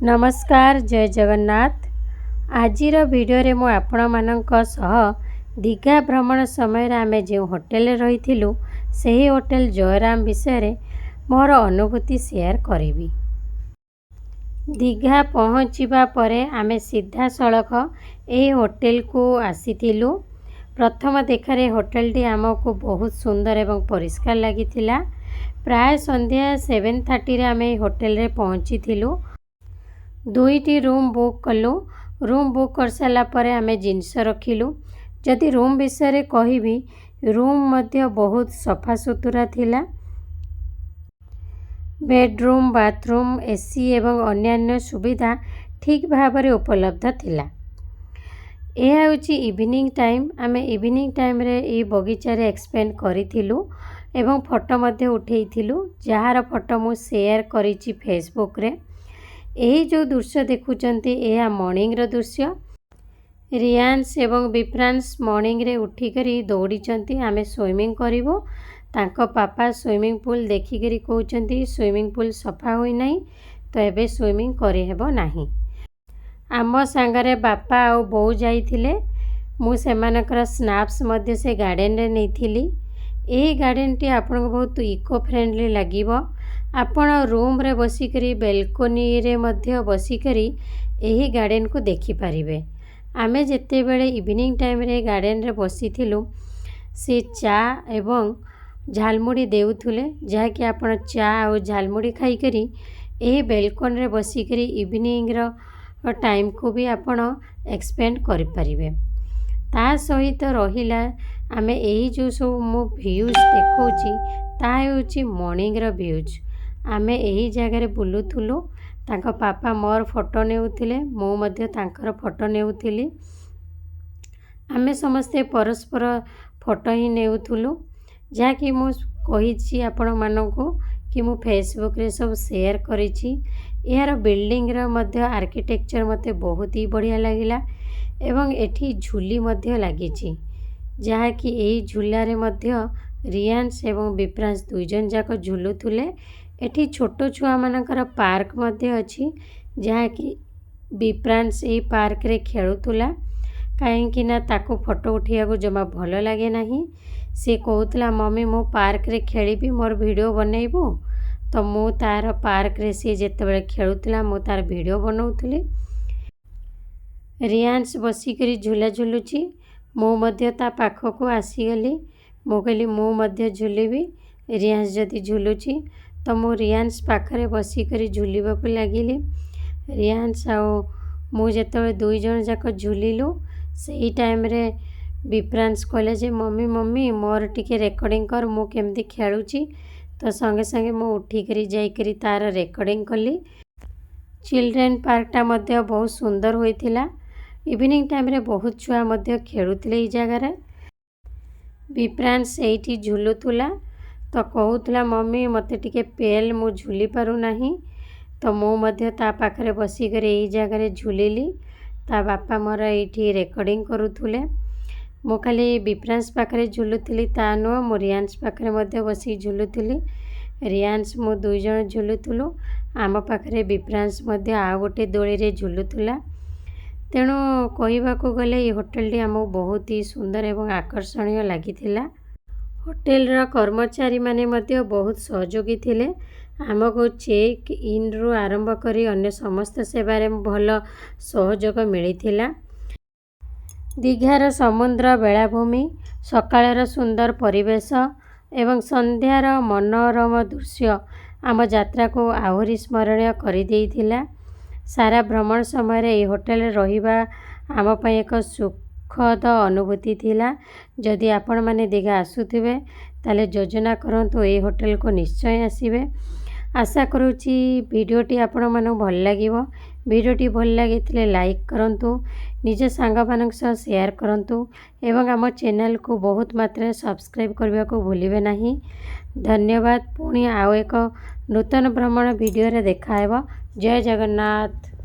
ନମସ୍କାର, ଜୟ ଜଗନ୍ନାଥ। ଆଜିର ଭିଡ଼ିଓରେ ମୁଁ ଆପଣମାନଙ୍କ ସହ ଦୀଘା ଭ୍ରମଣ ସମୟରେ ଆମେ ଯେଉଁ ହୋଟେଲରେ ରହିଥିଲୁ, ସେହି ହୋଟେଲ ଜୟରାମ ବିଷୟରେ ମୋର ଅନୁଭୂତି ସେୟାର କରିବି। ଦୀଘା ପହଞ୍ଚିବା ପରେ ଆମେ ସିଧାସଳଖ ଏହି ହୋଟେଲକୁ ଆସିଥିଲୁ। ପ୍ରଥମ ଦେଖାରେ ହୋଟେଲଟି ଆମକୁ ବହୁତ ସୁନ୍ଦର ଏବଂ ପରିଷ୍କାର ଲାଗିଥିଲା। ପ୍ରାୟ ସନ୍ଧ୍ୟା 7:30ରେ ଆମେ ଏହି ହୋଟେଲରେ ପହଞ୍ଚିଥିଲୁ। ଦୁଇଟି ରୁମ୍ ବୁକ୍ କଲୁ। ରୁମ୍ ବୁକ୍ କରିସାରିଲା ପରେ ଆମେ ଜିନିଷ ରଖିଲୁ। ଯଦି ରୁମ୍ ବିଷୟରେ କହିବି, ରୁମ୍ ମଧ୍ୟ ବହୁତ ସଫାସୁତୁରା ଥିଲା। ବେଡ଼ରୁମ୍, ବାଥରୁମ୍, ଏସି ଏବଂ ଅନ୍ୟାନ୍ୟ ସୁବିଧା ଠିକ୍ ଭାବରେ ଉପଲବ୍ଧ ଥିଲା। ଏହା ହେଉଛି ଇଭିନିଂ ଟାଇମ୍। ଆମେ ଇଭିନିଂ ଟାଇମ୍ରେ ଏଇ ବଗିଚାରେ ଏକ୍ସପେଣ୍ଡ କରିଥିଲୁ ଏବଂ ଫଟୋ ମଧ୍ୟ ଉଠେଇଥିଲୁ, ଯାହାର ଫଟୋ ମୁଁ ସେୟାର କରିଛି ଫେସବୁକ୍ରେ। ଏହି ଯେଉଁ ଦୃଶ୍ୟ ଦେଖୁଛନ୍ତି, ଏହା ମର୍ଣ୍ଣିଂର ଦୃଶ୍ୟ। ରିୟାନ୍ସ ଏବଂ ବିପ୍ରାନ୍ସ ମର୍ଣ୍ଣିଂରେ ଉଠିକରି ଦୌଡ଼ିଛନ୍ତି, ଆମେ ସୁଇମିଂ କରିବୁ। ତାଙ୍କ ପାପା ସୁଇମିଂ ପୁଲ୍ ଦେଖିକରି କହୁଛନ୍ତି, ସୁଇମିଂ ପୁଲ୍ ସଫା ହୋଇନାହିଁ, ତ ଏବେ ସୁଇମିଂ କରିହେବ ନାହିଁ। ଆମ ସାଙ୍ଗରେ ବାପା ଆଉ ବୋଉ ଯାଇଥିଲେ। ମୁଁ ସେମାନଙ୍କର ସ୍ନାପ୍ସ ମଧ୍ୟ ସେ ଗାର୍ଡ଼େନରେ ନେଇଥିଲି। ଏହି ଗାର୍ଡ଼େନଟି ଆପଣଙ୍କୁ ବହୁତ ଇକୋ ଫ୍ରେଣ୍ଡଲି ଲାଗିବ। ଆପଣ ରୁମ୍ରେ ବସିକରି, ବେଲକୋନିରେ ମଧ୍ୟ ବସିକରି ଏହି ଗାର୍ଡ଼େନକୁ ଦେଖିପାରିବେ। ଆମେ ଯେତେବେଳେ ଇଭିନିଂ ଟାଇମ୍ରେ ଗାର୍ଡ଼େନରେ ବସିଥିଲୁ, ସେ ଚା ଏବଂ ଝାଲମୁଢ଼ି ଦେଉଥିଲେ, ଯାହାକି ଆପଣ ଚା ଆଉ ଝାଲମୁଢ଼ି ଖାଇକରି ଏହି ବେଲକୋନିରେ ବସିକରି ଇଭିନିଂର ଟାଇମ୍କୁ ବି ଆପଣ ଏକ୍ସପେଣ୍ଡ କରିପାରିବେ। ତା ସହିତ ରହିଲା, ଆମେ ଏଇ ଯେଉଁ ସବୁ ମୁଁ ଭ୍ୟୁଜ୍ ଦେଖାଉଛି, ତାହା ହେଉଛି ମର୍ଣ୍ଣିଂର ଭ୍ୟୁଜ୍। ଆମେ ଏହି ଜାଗାରେ ବୁଲୁଥିଲୁ। ତାଙ୍କ ପାପା ମୋର ଫଟୋ ନେଉଥିଲେ, ମୁଁ ମଧ୍ୟ ତାଙ୍କର ଫଟୋ ନେଉଥିଲି। ଆମେ ସମସ୍ତେ ପରସ୍ପର ଫଟୋ ହିଁ ନେଉଥିଲୁ, ଯାହାକି ମୁଁ କହିଛି ଆପଣମାନଙ୍କୁ କି ମୁଁ ଫେସବୁକ୍ରେ ସବୁ ସେୟାର କରିଛି। ଏହାର ବିଲ୍ଡିଂର ମଧ୍ୟ ଆର୍କିଟେକ୍ଚର ମୋତେ ବହୁତ ହି ବଢ଼ିଆ ଲାଗିଲା ଏବଂ ଏଠି ଝୁଲି ମଧ୍ୟ ଲାଗିଛି, ଯାହାକି ଏହି ଝୁଲାରେ ମଧ୍ୟ ରିୟାନ୍ସ ଏବଂ ବିପ୍ରାନ୍ସ ଦୁଇଜଣ ଯାକ ଝୁଲୁଥିଲେ। ଏଠି ଛୋଟ ଛୁଆମାନଙ୍କର ପାର୍କ ମଧ୍ୟ ଅଛି, ଯାହାକି ବିପ୍ରାନ୍ସ ଏଇ ପାର୍କରେ ଖେଳୁଥିଲା, କାହିଁକି ନା ତାକୁ ଫଟୋ ଉଠାଇବାକୁ ଜମା ଭଲ ଲାଗେ ନାହିଁ। ସେ କହୁଥିଲା, "ମମି, ମୁଁ ପାର୍କରେ ଖେଳିବି, ମୋର ଭିଡ଼ିଓ ବନେଇବୁ?" ତ ମୁଁ ତା'ର ପାର୍କରେ ସିଏ ଯେତେବେଳେ ଖେଳୁଥିଲା, ମୁଁ ତା'ର ଭିଡ଼ିଓ ବନାଉଥିଲି। ରିୟାନ୍ସ ବସିକରି ଝୁଲା ଝୁଲୁଛି। ମୁଁ ମଧ୍ୟ ତା ପାଖକୁ ଆସିଗଲି। ମୁଁ କହିଲି, ମୁଁ ମଧ୍ୟ ଝୁଲିବି, ରିୟାନ୍ସ ଯଦି ଝୁଲୁଛି। ତ ମୁଁ ରିୟାନ୍ସ ପାଖରେ ବସିକରି ଝୁଲିବାକୁ ଲାଗିଲି। ରିୟାନ୍ସ ଆଉ ମୁଁ ଯେତେବେଳେ ଦୁଇ ଜଣ ଯାକ ଝୁଲିଲୁ, ସେଇ ଟାଇମ୍ରେ ବିପ୍ରାନ୍ସ କହିଲା ଯେ, "ମମି, ମମି, ମୋର ଟିକେ ରେକର୍ଡ଼ିଂ କର, ମୁଁ କେମିତି ଖେଳୁଛି।" ତ ସଙ୍ଗେ ସଙ୍ଗେ ମୁଁ ଉଠିକରି ଯାଇକରି ତା'ର ରେକର୍ଡ଼ିଂ କଲି। ଚିଲଡ୍ରେନ୍ ପାର୍କଟା ମଧ୍ୟ ବହୁତ ସୁନ୍ଦର ହୋଇଥିଲା। ଇଭିନିଂ ଟାଇମ୍ରେ ବହୁତ ଛୁଆ ମଧ୍ୟ ଖେଳୁଥିଲେ ଏଇ ଜାଗାରେ। ବିପ୍ରାନ୍ସ ଏଇଠି ଝୁଲୁଥିଲା, ତ କହୁଥିଲା, "ମମି, ମୋତେ ଟିକେ ପେଲ୍, ମୁଁ ଝୁଲି ପାରୁନାହିଁ।" ତ ମୁଁ ମଧ୍ୟ ତା ପାଖରେ ବସିକରି ଏଇ ଜାଗାରେ ଝୁଲିଲି। ତା ବାପା ମୋର ଏଇଠି ରେକର୍ଡ଼ିଂ କରୁଥିଲେ। ମୁଁ ଖାଲି ବିପ୍ରାନ୍ସ ପାଖରେ ଝୁଲୁଥିଲି ତା ନୁହଁ, ମୁଁ ରିୟାନ୍ସ ପାଖରେ ମଧ୍ୟ ବସିକି ଝୁଲୁଥିଲି। ରିୟାନ୍ସ ମୁଁ ଦୁଇ ଜଣ ଝୁଲୁଥିଲୁ। ଆମ ପାଖରେ ବିପ୍ରାନ୍ସ ମଧ୍ୟ ଆଉ ଗୋଟେ ଦୋଳିରେ ଝୁଲୁଥିଲା। ତେଣୁ କହିବାକୁ ଗଲେ ଏଇ ହୋଟେଲଟି ଆମକୁ ବହୁତ ହି ସୁନ୍ଦର ଏବଂ ଆକର୍ଷଣୀୟ ଲାଗିଥିଲା। ହୋଟେଲର କର୍ମଚାରୀମାନେ ମଧ୍ୟ ବହୁତ ସହଯୋଗୀ ଥିଲେ। ଆମକୁ ଚେକ୍ ଇନ୍ରୁ ଆରମ୍ଭ କରି ଅନ୍ୟ ସମସ୍ତ ସେବାରେ ଭଲ ସହଯୋଗ ମିଳିଥିଲା। ଦୀଘାର ସମୁଦ୍ର ବେଳାଭୂମି, ସକାଳର ସୁନ୍ଦର ପରିବେଶ ଏବଂ ସନ୍ଧ୍ୟାର ମନୋରମ ଦୃଶ୍ୟ ଆମ ଯାତ୍ରାକୁ ଆହୁରି ସ୍ମରଣୀୟ କରିଦେଇଥିଲା। ସାରା ଭ୍ରମଣ ସମୟରେ ଏହି ହୋଟେଲରେ ରହିବା ଆମ ପାଇଁ ଏକ ସୁଖଦ ଅନୁଭୂତି ଥିଲା। ଯଦି ଆପଣମାନେ ଦୀଘା ଆସୁଥିବେ, ତାହେଲେ ଯୋଜନା କରନ୍ତୁ, ଏହି ହୋଟେଲକୁ ନିଶ୍ଚୟ ଆସିବେ। ଆଶା କରୁଛି ଭିଡ଼ିଓଟି ଆପଣମାନଙ୍କୁ ଭଲ ଲାଗିବ। ଭିଡ଼ିଓଟି ଭଲ ଲାଗିଥିଲେ ଲାଇକ୍ କରନ୍ତୁ, ନିଜ ସାଙ୍ଗମାନଙ୍କ ସହ ସେୟାର କରନ୍ତୁ ଏବଂ ଆମ ଚ୍ୟାନେଲକୁ ବହୁତ ମାତ୍ରାରେ ସବସ୍କ୍ରାଇବ୍ କରିବାକୁ ଭୁଲିବେ ନାହିଁ। ଧନ୍ୟବାଦ। ପୁଣି ଆଉ ଏକ ନୂତନ ଭ୍ରମଣ ଭିଡ଼ିଓରେ ଦେଖାହେବ। ଜୟ ଜଗନ୍ନାଥ।